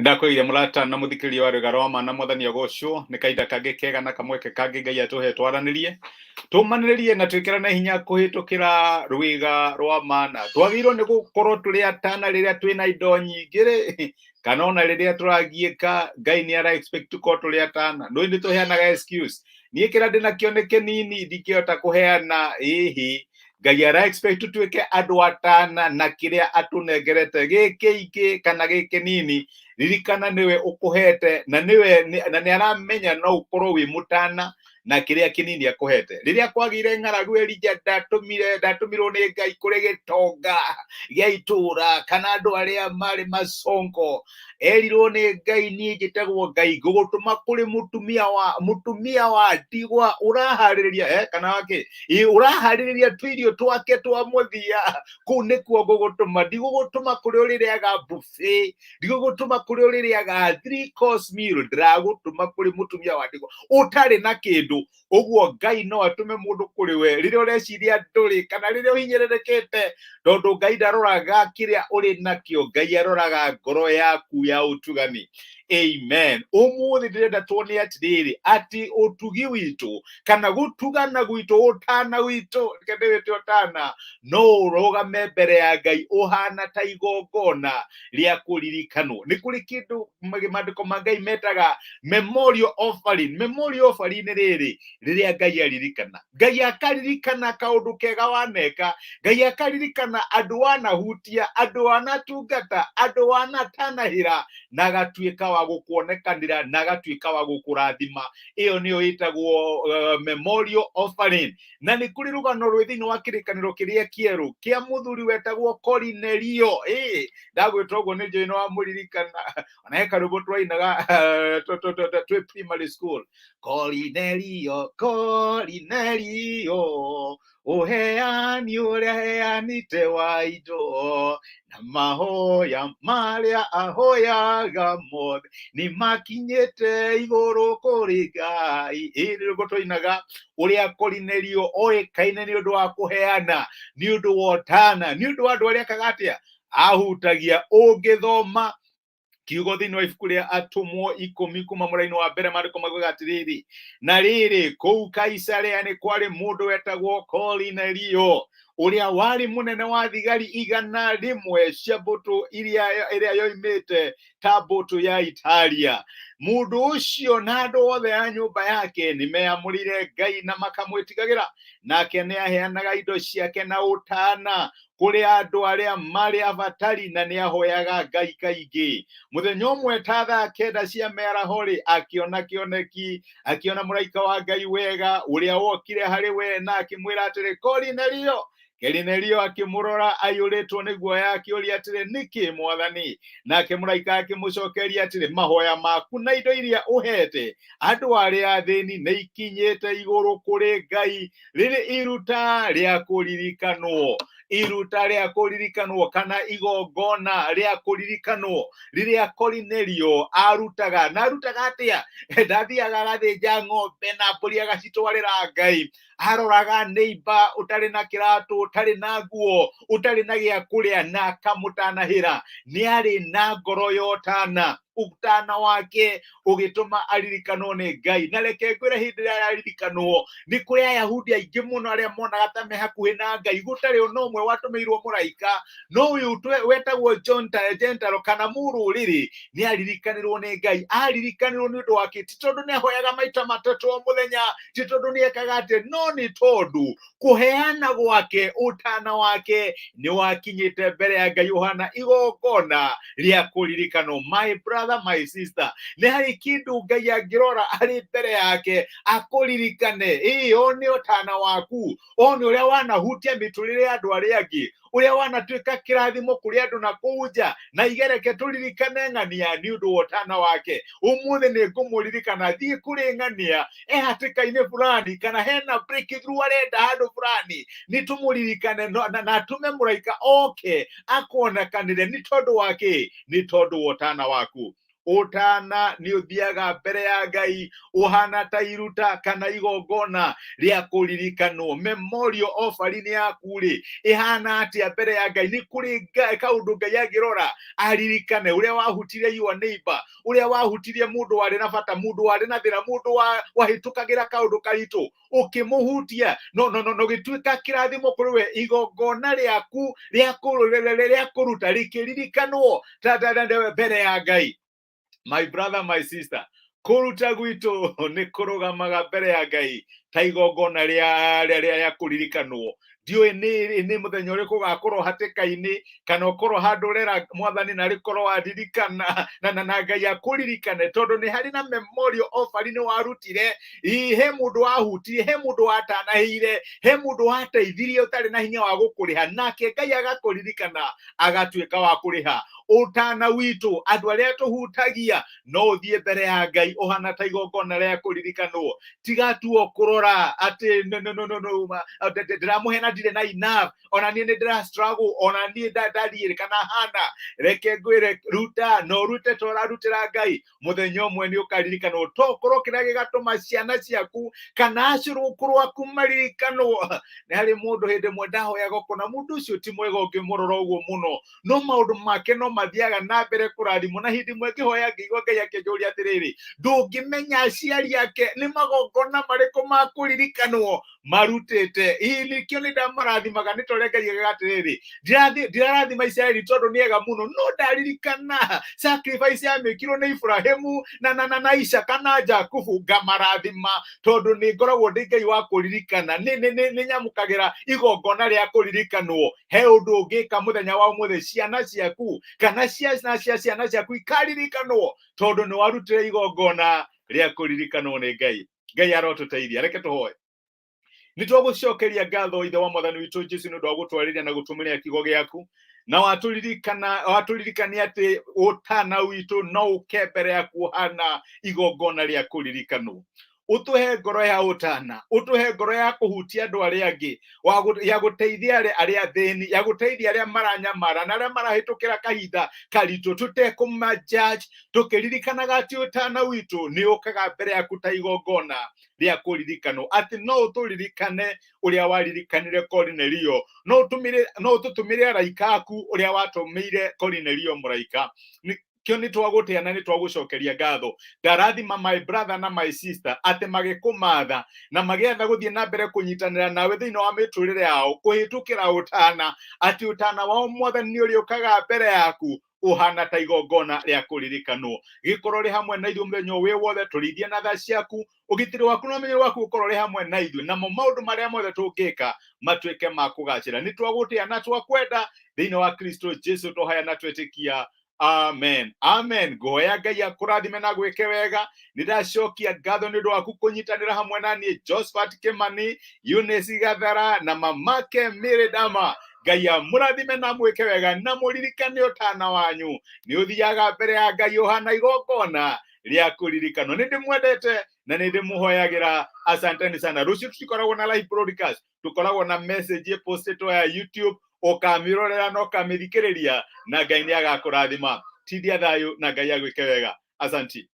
Nĩndakũgeithia mũrata na mũthikĩrĩria wa rwĩga rwa ma na mwathani agocwo nĩ kahinda kangĩ kega na kamweke kangĩ Ngai atũhe twaranĩrie tũmanĩrĩrie na twĩkĩrane hinya kũhĩtũkĩra rwĩga rwa mana. Twagĩrĩirwo nĩ gũkorwo tũrĩ atana rĩrĩa twĩna indo nyingĩ rĩ kana ona rĩrĩa tũragiĩka, Ngai nĩ ara expect tũkorwo tũrĩ atana. Nĩ nĩ tũheanaga excuse, niĩ kĩrĩa ndĩnakĩo nĩ kĩnini, ndingĩhota kũheana. Ĩhĩ, Ngai ara expect tutuĩke andũ atana na kĩrĩa atũnengerete gĩ kĩingĩ kana gĩ kĩnini. Ririkana nĩwe ũkũhete na nĩwe na nĩ aramenya no ũkorwo wĩ mũtana na kĩrĩa kĩnini akũhete. Rĩrĩa kwagĩire ng'aragu, Elija ndatũmirwo nĩ Ngai kũrĩ gĩtonga gĩa itũũra kana andũ arĩa marĩ macongo. Erirwo nĩ Ngai, niĩ njĩtagwo Ngai, ngũgũtũma kũrĩ mũtumia wa ndigwa ũraharĩrĩria kana wake ĩ ũraharĩrĩria tũirio twake twa mũthia. Kũu nĩkuo ngũgũtũma. Ndigũgũtũma kũrĩ ũrĩrĩaga buffet, ndigũgũtũma kũrĩ ũrĩrĩaga three course meal, ndĩragũtũma kũrĩ mũtumia wa ndigwa ũtarĩ na kĩndũ. Ũguo Ngai no atũme mũndũ kũrĩ we rĩrĩa ũreciria ndũrĩ kana rĩrĩa ũhinyĩrĩrĩkĩte, tondũ Ngai ndaroraga kĩrĩa ũrĩ nakĩo, Ngai aroraga ngoro yaku ya ũtugani. Amen. Ũmũthĩ ndĩrenda tuone atĩrĩrĩ, atĩ ũtugi witũ kana gũtugana gwitũ, ũtana witũ, reke ndĩwĩte ũtana, no ũrũgame mbere ya Ngai ũhana ta igongona rĩa kũririkanwo. Nĩ kũrĩ kĩndũ maandĩko ma Ngai metaga memorial offering. Memorial offering nĩ rĩrĩ rĩrĩa Ngai aririkana, Ngai akaririkana kaũndũ kega waneka, Ngai akaririkana andũ wanahutia, andũ wanatungata, andũ wanatanahĩra, na agatuĩka wa gũkuonekanĩra na agatuĩka wa gũkũrathima. Ĩyo nĩyo ĩtagwo memorial offering. Na nĩ kũrĩ rũgano rwĩ thĩinĩ wa Kĩrĩkanĩro Kĩrĩa Kĩerũ kĩa mũthuri wetagwo Korinelio. Ĩ ndagwĩta ũguo nĩ njũĩ nĩ wamũririkana, ona he karwĩmbo twainaga twĩ primary school: Korinelio, Korinelio, ũheani ũrĩa heanite wa indo na mahoya marĩa ahoyaga mothe nĩ makinyĩte igũrũ kũrĩ Ngai. Ĩ nĩ rwĩmbo twainaga, ũrĩa Korinelio oĩkaine nĩ ũndũ wa kũheana, nĩ ũndũ wa ũtana, nĩ ũndũ wa andũ arĩa akaga atĩa ahutagia. Ũngĩthoma kiugo thĩinĩ wa ibuku rĩa Atũmwo 10 kuma mũraini wa mbere, maandĩko maugaga atĩrĩrĩ, na rĩrĩ, kũu Kaisarea nĩ kwarĩ mũndũ wetagwo Korinelio, ũrĩa warĩ mũnene wa thigari 100 cia mbũtũ iria ĩrĩa yoimĩte ta mbũtũ ya Italia. Mũndũ ũcio na andũ othe a nyũmba yake nĩ meyamũrĩire Ngai na makamwĩtigagĩra, nake nĩ aheanaga indo ciake na ũtana kũrĩ andũ arĩa marĩ abatari na nĩ ahoyaga Ngai kaingĩ. Mũthenya ũmwe ta thaa 9 cia mĩaraho-rĩ, akĩona kĩoneki, akĩona mũraika wa Ngai wega ũrĩa wokire harĩ we na akĩmwĩra atĩrĩ, Korinelio. Korinelio akĩmũrora aiyũrĩtwo nĩ guoya, akĩũria atĩrĩ, nĩkĩ, mwathani? Nake mũraika akĩmũcokeria atĩrĩ, mahoya maku na indo iria ũhete andũ arĩa athĩni nĩ ikinyĩte igũrũ kũrĩ Ngai rĩrĩ iruta rĩa kũririkanwo. Iruta rĩa kũririkanwo kana igongona rĩa kũririkanwo rĩrĩa Korinelio arutaga, na arutaga atĩa? Ndathiaga agathĩnja ng'ombe na mbũri agacitwarĩra Ngai. Aroraga neighbor ũtarĩ na kĩratũ, ũtarĩ na nguo, ũtarĩ na gĩa kũrĩa, na akamũtanahĩra. Nĩ arĩ na ngoro ya ũtana. Ũtana wake ũgĩtũma aririkanwo nĩ Ngai. Na reke ngwĩre, hĩndĩ ĩrĩa aririkanwo, nĩ kũrĩ Ayahudi aingĩ mũno arĩa monaga ta me hakuhĩ na Ngai, gũtarĩ ona ũmwe watũmĩirwo mũraika, no ũyũ wetagwo John Gentile kana mũrũrĩrĩ nĩ aririkanirwo nĩ Ngai. Aririkanirwo nĩ ũndũ wake? Ti tondũ nĩ ahoyaga maita matatũ o mũthenya, ti tondũ nĩ ekaga atĩ, no nĩ tondũ kũheana gwake, ũtana wake nĩ wakinyĩte mbere ya Ngai ũhana igongona rĩa kũririkanwo. My brother, my sister, nĩ harĩ kĩndũ Ngai angĩrora arĩ mbere yake akũririkane. Ĩĩ, one ũtana waku, one ũrĩa wanahutia mĩtũrĩre ya andũ arĩa angĩ, ũrĩa wanatuĩka kĩrathimo kũrĩ andũ na kũu nja. Na igereke tũririkane ng'ania nĩ ũndũ wa ũtana wake. Ũmũthĩ nĩ ngũmũririkana, thiĩ kũrĩ ng'ania e hatĩka-inĩ fulani kana hena breakthrough arenda handũ fulani, nĩ tũmũririkane na atũme mũraika oke akuonekanĩre. Nĩ tondũ wa kĩ? Nĩ tondũ wa ũtana waku. Ũtana nĩ ũthiaga mbere ya Ngai ũhana ta iruta kana igongona rĩa kũririkanwo. Memorial offering yaku rĩ, ĩhana atĩa mbere ya Ngai? Nĩ kũrĩ kaũndũ Ngai angĩrora aririkane ũrĩa wahutirie your neighbor, ũrĩa wahutirie mũndũ warĩ na bata, mũndũ warĩ na thĩna, mũndũ wahĩtũkagĩra kaũndũ karitũ, ũkĩmũhutia no no no no gĩtuĩka kĩrathimo kũrĩ we. Igongona rĩaku rĩa rĩa kũruta rĩkĩririkanwo mbere ya Ngai. My brother, my sister, kũruta gwitũ nĩ kũrũgamaga mbere ya Ngai ta igongona rĩa kũririkanwo. Ndiũĩ nĩ mũthenya ũrĩkũ ũgakorwo hatĩka-inĩ, kana ũkorwo handũ ũrera Mwathani na rĩkorwo waririkana na Ngai akũririkane, tondũ nĩ harĩ na memorial offering nĩ warutire. Ĩ, he mũndũ wahutirie, he mũndũ watanahĩire, he mũndũ wateithirie ũtarĩ na hinya wa gũkũrĩha, nake Ngai agakũririkana agatuĩka wa kũrĩha. Ũtana witũ, andũ arĩa tũhutagia, no ũthiĩ mbere ya Ngai ũhana ta igongona rĩa kũririkanwo. Tiga tu o kũrora atĩ no no no no no ndĩramũhe na ndirĩ na enough, ona niĩ nĩ ndĩra struggle, ona niĩ ndathiĩ kana hana. Reke ngwĩre, ruta na ũrute ta ũrarutĩra Ngai. Mũthenya ũmwe nĩ ũkaririkanwo. Tokorwo kĩrĩa gĩgatũma ciana ciaku kana acũrũkũrũ aku maririkanwo. Nĩ harĩ mũndũ hĩndĩ ĩmwe ndahoyaga, ũkona mũndũ ũcio ti mwega ũngĩmũrora ũguo mũno, no maũndũ make no mathiaga na mbere kũrathimwo. Na hĩndĩ ĩmwe ngĩhoya ngĩigua Ngai akĩnjũria atĩrĩrĩ, ndũngĩmenya aciari ake nĩ magongona marĩkũ ma kũririkanwo marutĩte? Hihi nĩkĩo nĩ ndamarathimaga? Nĩ torĩa Ngai agaga atĩrĩrĩ, ndirarathima Isiraeli tondũ nĩ ega mũno, no ndaririkana sacrifice yamĩkirwo nĩ Ibrahimu na Isaka na Jakubu, ngamarathima, tondũ nĩ ngoragwo ndĩ Ngai wa kũririkana. Nĩ nyamũkagĩra igongona rĩa kũririkanwo. He ũndũ ũngĩka mũthenya wa ũmũthĩ, ciana ciaku kana ciana cia ciana ciaku ikaririkanwo, tondũ nĩ warutire igongona rĩa kũririkanwo nĩ Ngai. Ngai arotũteithia. Reke tũhoe. Nĩ twagũcokeria ngatho, Ithe wa Mwathani witũ Jesu, nĩ ũndũ wa gũtwarĩria na gũtũmĩrĩa kiugo gĩaku, na watũririkana watũririkania atĩ ũtana witũ no ũke mbere yaku ũhana igongona rĩa kũririkanwo. Ũtũhe ngoro ya ũtana, ũtũhe ngoro ya kũhutia andũ arĩa angĩ, ya gũteithia arĩa athĩni, ya gũteithia arĩa maranyamara na arĩa marahĩtũkĩra kahinda karitũ, tũtekũma judge, tũkĩririkanaga atĩ ũtana witũ nĩ ũkaga mbere yaku ta igongona rĩa kũririkanwo, atĩ no ũtũririkane ũrĩa waririkanire Korinelio, no ũtũtũmĩre araika aku ũrĩa watũmĩire Korinelio mũraika. Kĩo nĩ twagũtĩa na nĩ twagũcokeria ngatho. Ndarathima my brother na my sister atĩ magĩkũmatha na magĩatha gũthiĩ na mbere kũnyitanĩra nawe thĩinĩ wa mĩtũrĩre yao kũhĩtũkĩra ũtana, atĩ ũtana wao, Mwathani, nĩ ũrĩũkaga mbere yaku ũhana ta igongona rĩa kũririkanwo. Gĩkorwo rĩ hamwe na ithuĩ mũthenya wĩ wothe, tũrĩithie na tha ciaku, ũgitĩri waku na ũmenyo waku ũkorwo ũrĩ hamwe na ithuĩ, namo maũndũ marĩa mothe tũngĩka matuĩke ma kũgacĩra. Nĩ twagũtĩa na twakwenda thĩinĩ wa Kristo Jesu tũhaya na twĩtĩkia, amen, amen. Ngũhoya Ngai akũrathime na gwĩke wega. Nĩ ndacokia ngatho nĩ ũndũ waku kũnyitanĩra hamwe na niĩ, Josephat Kimani, Eunice Gathara na mamake Mary Dama. Ngai amũrathime na mwĩke wega, na mũririkane ũtana wanyu nĩ ũthiaga mbere ya Ngai ũhana igongona rĩa kũririkanwo. Nĩ ndĩmwendete na nĩ ndĩmũhoyagĩra. Asanteni sana. Rũciũ tũtikoragwo na live broadcast, tũkoragwo na message ĩpostĩtwo ya YouTube, ũkamĩrorera na ũkamĩthikĩrĩria, na Ngai nĩ agakũrathima. Tindia thayũ na Ngai agwĩke wega. Asanti.